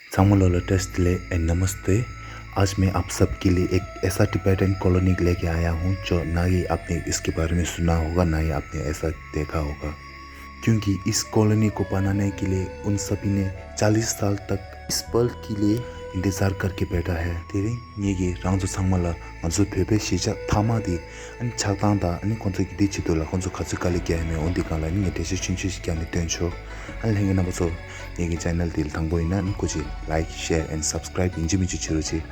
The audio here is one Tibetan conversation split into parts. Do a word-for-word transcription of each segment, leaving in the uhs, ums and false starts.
ཚང་མ་ལོ་ལ་བཀྲ་ཤིས་བདེ་ལེགས། ए नमस्ते। आज मैं आप सब के लिए एक ऐसा टिबेटन कॉलोनी लेके आया हूँ जो ना ही आपने इसके बारे में सुना होगा, ना ही आपने ऐसा देखा होगा। क्योंकि इस कॉलोनी को बनाने के लिए उन सभी ने चालीस साल तक इस पल के लिए इंतजार करके बैठा है। དེ་རིང་ངེད་ཀྱིས་རང་ཚོ་ཚང་མ་ལ་ང་ཚོ་བོད་པའི་གཞིས་ཆགས་མཐའ་མ་དེ་ཨ་ནི་ཆགས་སྟངས་དང་ཨ་ནི་ཁོང་ཚོ་གི་འདི་བྱེད་དུས་ལ་ཁོང་ཚོ་ག་ཚོད་དཀའ་ལས་བརྒྱབ་ཡོད་མེད་འོ་འདི་སྒང་ལ་ཨ་ནི་ངས་འགྲེལ་བཤད་ཆུང་ཆུང་ཞིག་རྒྱག་ནས་སྟོན་ཆོག་ཨ་ནི་ལྷན་རྒྱས་རྣམ་པ་ཚོ་ངེད་ཀྱི་ཅེ་ནལ་འདི་ལ་དང་པོ་ཡིན་ན་ཨ་ནི་སྐུ་མཁྱེན་like, share and subscribe ཡིན་གཅིག་མིན་གཅིག་བྱེད་རོགས་གྱིས།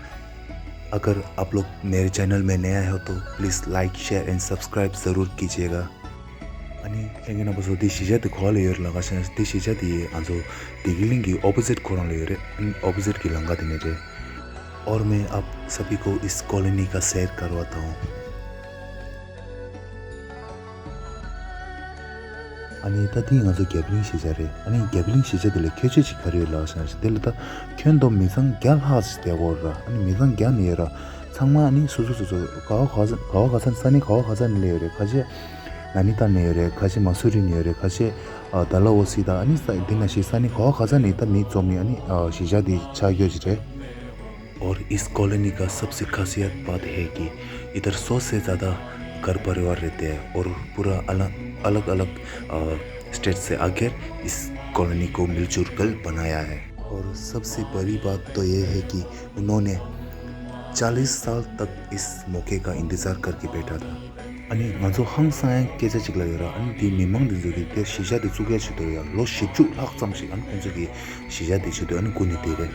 अगर आप लोग मेरे चैनल में नया हो तो please like, share and subscribe ज़रूर कीजिएगा। ཨ་ནི་ལྷན་རྒྱས་རྣམ་པ་ཚོ་འདི་གཞིས་ཆགས་འདི་ག་པར་ལ་ཡོད་རེད་ལབ་ཀ་ཤེས་ན། འདི་གཞིས་ཆགས་འདི་ང་ཚོ་བདེ་སྐྱིད་གླིང་གི་ཨོ་པོ་ཟིཊ་ཁོ་རང་ལ་ཡོད་རེད། ཨ་ནི་ཨོ་པོ་ཟིཊ་གི་ལམ་ཁ་དེ་ནས་རེད། और मैं आप सभी को इस कॉलोनी का सैर करवाता हूँ। ཨ་ནི་ད་འདི་ང་ཚོ་རྒྱ་བི་གླིང་གཞིས་ཆགས་རེད། ཨ་ནི་རྒྱ་བི་གླིང་གཞིས་ཆགས་འདི་ལ་ཁྱད་ཆོས་ཅིག་ག་རེ་ཡོད་ལབ་ཀ་ཤེས་ན། འདི་ལ་ད་ཁྱོན་བསྡོམས་མི་ཚང་བརྒྱ་ལྷག་ཅིག་བསྡད་ཡོད་རེད། ཨ་ནི་མི་ཚང་བརྒྱ་ནས་ཡོད་རེད། ཚང་མ་ཨ་ནི་སོ་སོ་སོ་སོ་ག་བ་ག་ས་ག་བ་ག་ས་ས་གནས་ག་བ་ག་ས་ནས་སླེབས་ཡོད་རེད། ཁ་ཤས་ནཱ་ནི་ཏཱལ་ནས་ཡོད་རེད། ཁ་ཤས་མ་སུ་རི་ནས་ཡོད་རེད། ཁ་ཤས་ཨ་ཌལ་ཧོ་སི་དང་ཨ་ནི་ས་འདི་ནང་བཞིན་ས་གནས་ག་བ་ག་ས་ནས་ད་མི་འཛོམས་ནས་ཨ་ནི་ཨ་གཞིས་ཆགས་འདི་ཆགས་ཡོད་ཅིག་རེད། और इस कॉलोनी का सबसे खासियत बात है कि इधर सौ से ज़्यादा घर परिवार रहते हैं और पूरा अलग अलग अलग स्टेट से आकर इस कॉलोनी को मिलजुल कर बनाया है। और सबसे बड़ी बात तो ये है कि उन्होंने चालीस साल तक इस मौके का इंतज़ार करके बैठा था। ཨ་ནི་ང་ཚོ་ཧང་སང་ཡང་སྐད་ཆ་གཅིག་ལ་ཡོད་ར། ཨ་ནི་དེའི་མི་མང་འདི་ཚོ་གིས་དེ་གཞིས་ཆགས་དེ་བཙུགས་ཡ་ཆེད་དུ་ཡང་ལོ་བཞི་བཅུ་ལྷག་ཙམ་ཞིག་ཨ་ནི་ཁོང་ཚོ་གིས་གཞིས་ཆགས་དེ་ཆེད་དུ་ཨ་ནི་སྒུག་ནས་བསྡད་རེད།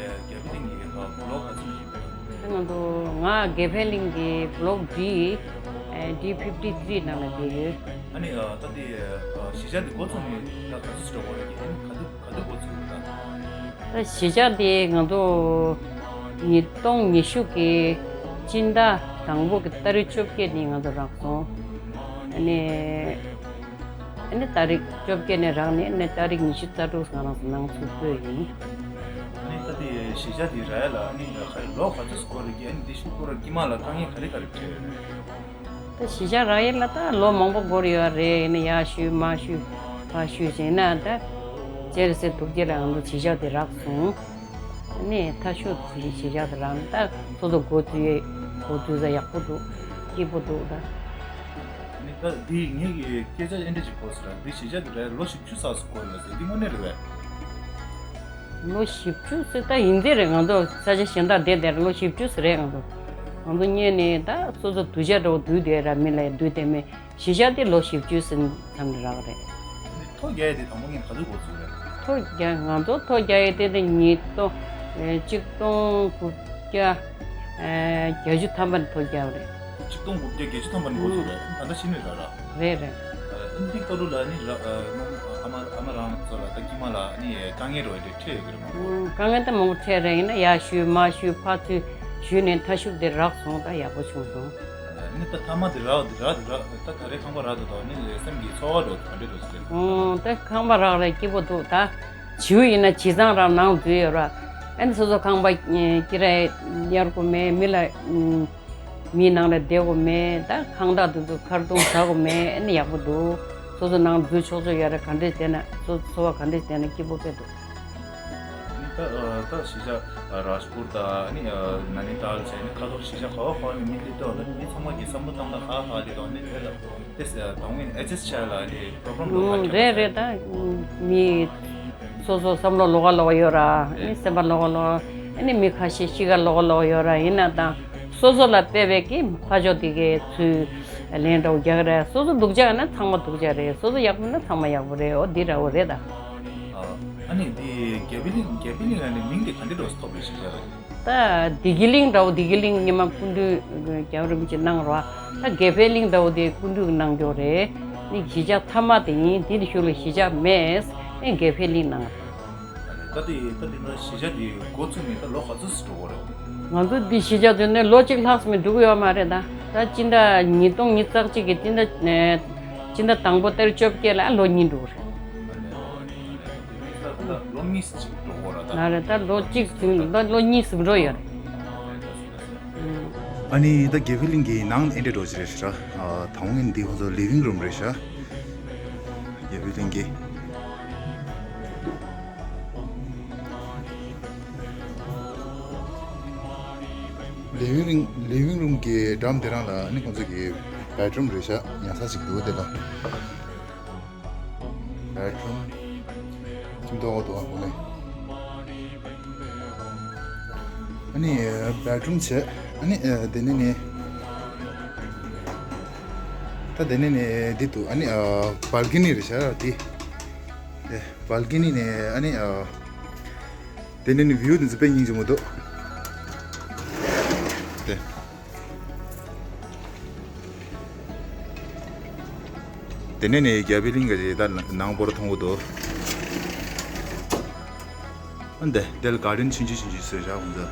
རྒྱ་རྒྱ་བི་གླིང་གི་ལོ་ག་ཚོད་ཞིག་རེད། ང་ཚོ་ང་རྒྱ་བི་གླིང་གི་བྷི་ལོག་ཌི་ཨེ་ཌི་ཕིབ་ཊི་ཐི་རི་ནང་ལ་བསྡད་ཡོད། ཨ་ནི་ད་དེ་གཞིས་ཆགས་འདི་འགོ་བཙུགས་ནས་ད་ག་ཚོད་ཞིག་འགྲོ་གི་རེད། ཨ་ནི་ག་དུས་ག་དུས་འགོ་བཙུགས་ཡོད་ད། ད་གཞིས་ཆགས་དེ་ང་ཚོ་ཉིས་སྟོང་ཉི་ཤུ་གི་སྤྱི་ཟླ་དང་པོ་གི་ཏ་རིག་བཅོ་བརྒྱད་ནས་ང་ཚོ་རག་སོང་། ཨ་ནི་ཨ་ནི་ཏ་རིག་བཅོ་བརྒྱད་ནས་རག་ནས་ཨ་ནི་ཏ་རིག་ཉི་ཤུ་རྩ་དྲུག་ང་རང་ཚོ་ནང་ཚུད་པ་ཡིན། ཨ་ནི་ད་དེ་གཞིས་ཆགས་དེ་རག་ཡ་ལ་ཨ་ནི་ག་རེ་ལོ་ག་ཚོད་འགོར་རེད། ཨ་ནི་དེ་ཤུ་སྐོར་དཀྱིལ་མ་ལ་དཀའ་ངལ་ག་རེ་ག་རེ་འཕྲད་ཡོད་རེད། ད་གཞིས་ཆགས་རག་ཡས་ལ་ད་ལོ་མང་པོ་འགོར་ཡོད་རེད། ཡིན་ན་ཡར་བཞུད་མར་བཞུད་ཕར་བཞུད་བྱས་ན་ད་སྤྱིར་སེ་སྡུག་ཅག་ལ་ང་ཚོ་གཞིས་ཆགས་དེ་རག་སོང་། ཨ་ནི་མཐའ་མཇུག་གཞིས་ཆགས་དེ་རག་ནས་ད་སོ་སོ་འགོ་འཛུགས་ཡས་འགོ་འཛུགས་ས་ཡག་པོ་འདུག་སྐྱིད་པོ་འདུག་ད། ཨ་ནི་ད་འདི་ངེད་ཀྱི་སྐད་ཆ་ཨེ་འདྲ་ཞིག་གོ་སོང་ར། འདི་གཞིས་ཆགས་དེ་རག་ལོ་བཞི་བཅུ་ཙམ་ཞིག་འགོར་ཡོད་ཟེར། འདི་དངོས་གནས་རེད་པས། ལོ་བཞི་བཅུ་ཟེར་ད་ཡིན་ཚད་རེད། ང་ཚོ་ས་ཆ་གཞན་དག་བསྡད་བསྡད་རེད། ལོ་བཞི་བཅུ་ཟེར་རེད། ང་ཚོ་ང་ཚོ་གཉེར་ནས་ད་སོ་སོ་སྡུག་ཅག་འདྲ་བོ་སྡུག་བསྡད་ར། མི་ལ་ཡང་སྡུག་བསྡད་མེད། གཞིས་ཆགས་དེ་ལོ་བཞི་བཅུ་ཟིན་མཚམས་ནས་རག་རེད། ཐོ་རྒྱག་ཡས་དེ་དང་པོ་ངས་ག་ཚོད་འགོ་བཙུགས་རེད། ཐོ་རྒྱག་ང་ཚོ་ཐོ་རྒྱག་ཡས་དེ་དེ་ཉིས་སྟོང་ཨེ་གཅིག་སྟོང་དགུ་བརྒྱ་ཨེ་བརྒྱད་ཅུ་ཐམ་པ་ནས་ཐོ་རྒྱག་རེད། གཅིག་སྟོང་དགུ་བརྒྱ་བརྒྱད་ཅུ་ཐམ་པ་ནས་འགོ་བཙུགས་རེད། ད་ལྟ་ཕྱི་ནས་རག་ར། རེད་རེད། ཨ་འདི་ལྟ་བུ་ལ་ནི་ར་ཨ་ཨ་མ་ཨ་མ་རང་ཚོ་ལ་ད་དཀྱིལ་མ་ལ་ནི་དཀའ་ངལ་རོ་དེ་འཕྲད་ཡོད་ཀྱི་རེད་མ་གཏོགས། ཨང་། དཀའ་ངལ་ད་མང་པོ་འཕྲད་རེད། ཡིན་ན་ཡར་བཞུད་མར་བཞུད་ཕར་ཚུར་བཞུད་ནས་མཐའ་མཇུག་དེ་རག་སོང་། ད་ཡག་པོ་བྱུང་སོང་། ནི་ད་ཐ་མ་དེ་རག་དེ་རག་དེ་རག་ད་ག་རེ་ཁང་པ་རག་དེ་དང་ནི་སེམས་ཀྱི་ཚོར་བ་འདྲ་ག་འདྲ་འདྲ་ཞིག་རེད། ཨང་། ད་ཁང་པ་རག་རེད། སྐྱིད་པོ་འདུག་ད་བྱིའུ་ཡིན་ན་བྱིའུ་ཚང་རག་ནང་འཛུལ་ཡོད་ར། ཨ་ནི་སོ་སོ་ཁང་པ་ཨེ་ཀི་ར་གཡར་དགོས་མེད། མི་ལ་ཨང་། མིའི་ནང་ལ་བསྡད་དགོས་མེད། ད་ཁང་བདག་དེ་ཚོ་ཁ་རྡུང་ཟ་དགོས་མེད། ཨ་ནི་ཡག་པོ་འདུག་སོ་སོ་ནང་འཛུལ་ཆོག་ཆོག་ཡོད་རེད། ག་འདྲས་བསྡད་ན་སོ་སོ་འཚོ་བ་ག་འདྲས་བསྡད་ན་སྐྱིད་པོ་དཔེ་འདུག་ཨ་ནི་ད་ད་གཞིས་ཆགས་རཱཇ་པུར་དང་ཨ་ནི་ནཱ་ནི་ཏཱལ་བྱས་ནས་ཁ་ཐོར་གཞིས་ཆགས་ག་བ་ག་བ་ནས་མི་སླེབས་དུས་ད་མི་ཚང་མ་གི་བསམ་བློ་བཏང་ད་ཧ་ཧ་ལི་དང་ནི་དེ་ལ་དེ་དང་ངོས་ནས་ཨེ་ཇེ་སི་ཊི་བྱས་ལ་ཨ་ནི་པོ་རོ་གྷམ་འགྲོ་ཧ་ལི་རེད་རེད། ད་མི། སོ་སོ་བསམ་བློ་ལོགས་ཀ་ལོགས་ཀ་ཡོད་ར། ཨ་ནི་སེམས་པ་ལོགས་ཀ་ལོགས། ཨ་ནི་མི་ཁ་ཤས་གཤིས་ཀ་ལོགས་ཀ་ལོགས་ཀ་ཡོད་ར། ཡིན་ན་ད་སོ་སོ་ལ་དཔེ་བའི་གི་ཕ་ཕྱོགས་དེ་གའི་ཚུལ་ལན་འདྲ་བོ་རྒྱག་རེད། སོ་སོ་སྡུག་ཅག་ཡིན་ན་ཚང་མ་སྡུག་ཅག་རེད། སོ་སོ་ཡག་པོ་ཡིན་ན་ཚང་མ་ཡག་པོ་རེད། འོ་འདི་འདྲ་བོ་རེད་ད། ཨ་ནི་འདི་རྒྱ་བི་གླིང་རྒྱ་བི་གླིང་ལ་ནི་མིང་དེ་ག་འདྲ་འདྲ་བོ་ཐོབ་རེད་ཞེས་བྱ་ར། ད་བདེ་སྐྱིད་གླིང་འདྲ་བོ་བདེ་སྐྱིད་གླིང་སྔོན་མ་སྐུ་མདུན་རྒྱལ་བ་རིན་པོ་ཆེ་གནང་རོགས། ད་རྒྱ་བལ་གླིང་འདྲ་བོ་དེ་སྐུ་མདུན་གནང་རྒྱུ་རེད། ནི་གཞིས་ཆགས་མཐའ་མ་དེ་ཡིན། དེ་ནི་གཞུག་ལ་གཞིས་ཆགས་མེད། ཨེ་རྒྱ་བལ་གླིང་གནང་། ད་དེ་ད་དེ་ན་གཞིས་ཆགས་དེ་འགོ་བཙུགས་ནས་ད་ལོ་ག་ཚོད་ཙམ་འགྲོ་གི་རེད། ང་ཚོ་འདི་གཞིས་ཆགས་དེ་ནས་ལོ་གཅིག་ལྷག་ཙམ་འགྲོ་གི་ཡོད་མ་རེད་ད། ད་སྤྱི་ཟླ་ཉིས་སྟོང་ཉི་ཤུ་རྩ་གཅིག་གི་སྤྱི་ཟླ་སྤྱི་ཟླ་དང་པོ་ཏ་རིག་བཅོ་བརྒྱད་ལ་ལོ་གཉིས་འགྲོ་གི་རེད། ལོ་གཉིས་ཙམ་འགྲོ་གི་རེད་ད། ང་རེད་ད་ལོ་གཅིག་ཙམ་ལོ་ལོ་གཉིས་ཙམ་འགྲོ་ཡོད་རེད། ཨ་ནི་ད་རྒྱལ་པོའི་གླིང་གི་ནང་ཨེ་འདྲ་འགྲོ་ཅི་རེད་ཤག་ཨ། དང་པོ་ངས་འདི་ཁོ་ཚོ་ལི་ཝིང་རུམ་རེད་ཤག་རྒྱལ་པོའི་གླིང་གི་ལི་ཝིང་རུམ། ལི་ཝིང་རུམ་གྱི་འགྲམ་དེ་རང་ལ་ཨ་ནི་ཁོ་ཚོ་གི་བེད་རུམ་རེད་ཤག་ཉལ་ས་ཞིག་འདུག་དེ་ལ། བེད་རུམ། ཁྱིམ་ཐོག་འོག་ཏུ་ཨ་ཁོ་ནས། ཨ་ནི་བེད་རུམ་བྱས། ཨ་ནི་དེ་ནས་ནི། ད་དེ་ནས་ནི་འདི་འདུག་ཨ་ནི་བལ་ཀོ་ནི་རེད་ཤག་འདི། དེ་བལ་ཀོ་ནི་ནས་ཨ་ནི། དེ་ནས་ནི་བིའུ་དེ་ཚོ་དཔེ་སྙིང་རྗེ་མོ་འདུག་དེ། དེ་ནས་ནི་རྒྱལ་པོའི་གླིང་གི་ད་ནང་པོར་མཐོང་གི་འདུག་ཨ་འདི་དེ་ལ་གར་ཌེན་ཆུང་ཆུང་ཆུང་ཆུང་བཟོས་བཞག་ཁོང་ཚོ།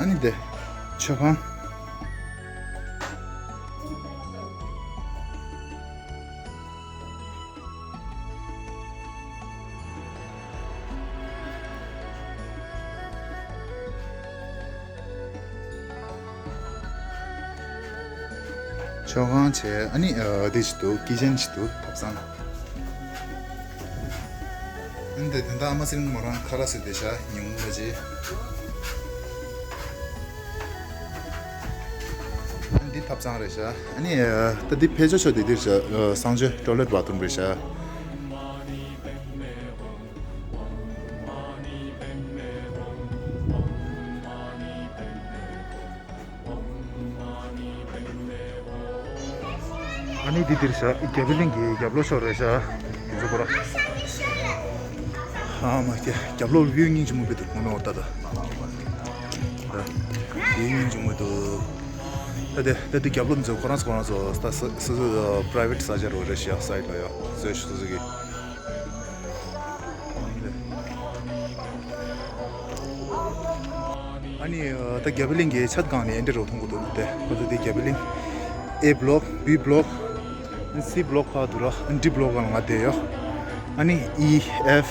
ཨ་ནི་དེ་མཆོད་ཁང་། མཆོད་ཁང་བྱས། ཨ་ནི་ཨ་དེ་ཞིག་འདུག་ཀི་ཆེན་ཞིག་འདུག་ཐབ་ཚང་། ཨ་ནི་དེ་དེ་འདྲ་ཨ་མ་ཚེ་རིང་མོ་རང་ཁ་རག་བཟོས་བསྡད་ཤག་ཉུང་ངུ་ལ་རྗེས། ཨ་ནི་འདི་ཐབ་ཚང་རེད་ཤག་ཨ་ནི་ད་འདི་ཕལ་ཆེར་ཆོག་དེ་འདིར་ཤག་གསང་སྤྱོད་ཊོའི་ལེཊ་བཱཐ་རུམ་རེད་ཤག་ཨ་ནི་འདི་འདིར་ཤག་རྒྱལ་པོའི་གླིང་གི་རྒྱབ་ལོགས་ཕྱོགས་རེད་ཤག་འདི་ཚོ་པོ་ར། ཨ་མ་ཀྱེ། རྒྱབ་ལོགས་བིའུ་སྙིང་རྗེ་མོ་བི་འདུག་ངོ་མ་འོ་ད་ད། བིའུ་སྙིང་རྗེ་མོ་འདུག་ད་དེ་ད་དེ་རྒྱབ་ལོགས་འཛུལ་ཁོ་རང་ཚོ་ཁོ་རང་ཚོ་ད་སོ་སོ་པ་རའི་ཝེཊ་ས་ཆ་རོ་རེད་ཤག་སའིཌ་ལ་ཡ་བཟོས་སོ་སོ་གི། ཨ་ནི་ད་རྒྱལ་པོའི་གླིང་གི་ཆ་སྒང་ནས་འདི་རུ་མཐོང་གི་འདུག་དེ་ཁོ་ཚོ་དེ་རྒྱལ་པོའི་གླིང་A block, B block, C block བར་དུ་ར། D block སྒང་ལ་ང་བསྡད་ཡོད། ཨ་ནི་E, F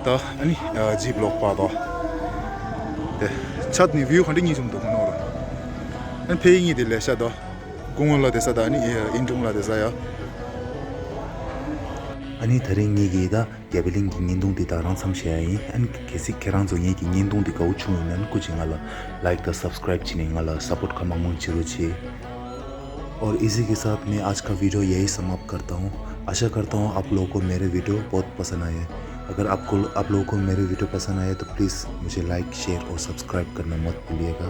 དང་ཨ་ནི་G block བར་དུ། དེ་ཆ་ནས་བིའུ་ག་འདྲ་སྙིང་རྗེ་མོ་འདུག་ཁོ་ནོར། ཨ་ནི་ཕ་གི་གཉིས་དེ་ལས་ཤ་དང་། སྐུ་ངོ་ལ་བསྡད་ས་དང་ཨ་ནི་ཨིན་ཀྲུང་ལ་བསྡད་ས་ཡ། ཨ་ནི་དེ་རིང་ངེད་ཀྱིས་ད་རྒྱལ་པོའི་གླིང་གི་བརྙན་ཐུང་འདི་དག་རང་མཚམས་བཞག་ཡ་ཡིན། ཨ་ནི་གལ་སྲིད་ཁྱེད་རང་ཚོ་ངེད་ཀྱི་བརྙན་ཐུང་འདི་དགའ་བོ་བྱུང་ཡོད་ན་ནི་སྐུ་མཁྱེན་ང་ལ་ལའིཀ་དང་སབ་སི་ཀ་རའིབ་བྱས་ནས་ང་ལ་སབ་པོརཊ་ཁ་མང་མང་བྱེད་རོགས་བྱེད། और इसी के साथ मैं आज का वीडियो यही समाप्त करता हूँ। आशा करता हूँ आप लोगों को मेरे वीडियो बहुत पसंद आए। अगर आपको, आप लोगों को मेरे वीडियो पसंद आए तो प्लीज़ मुझे लाइक, शेयर और सब्सक्राइब करना मत भूलिएगा।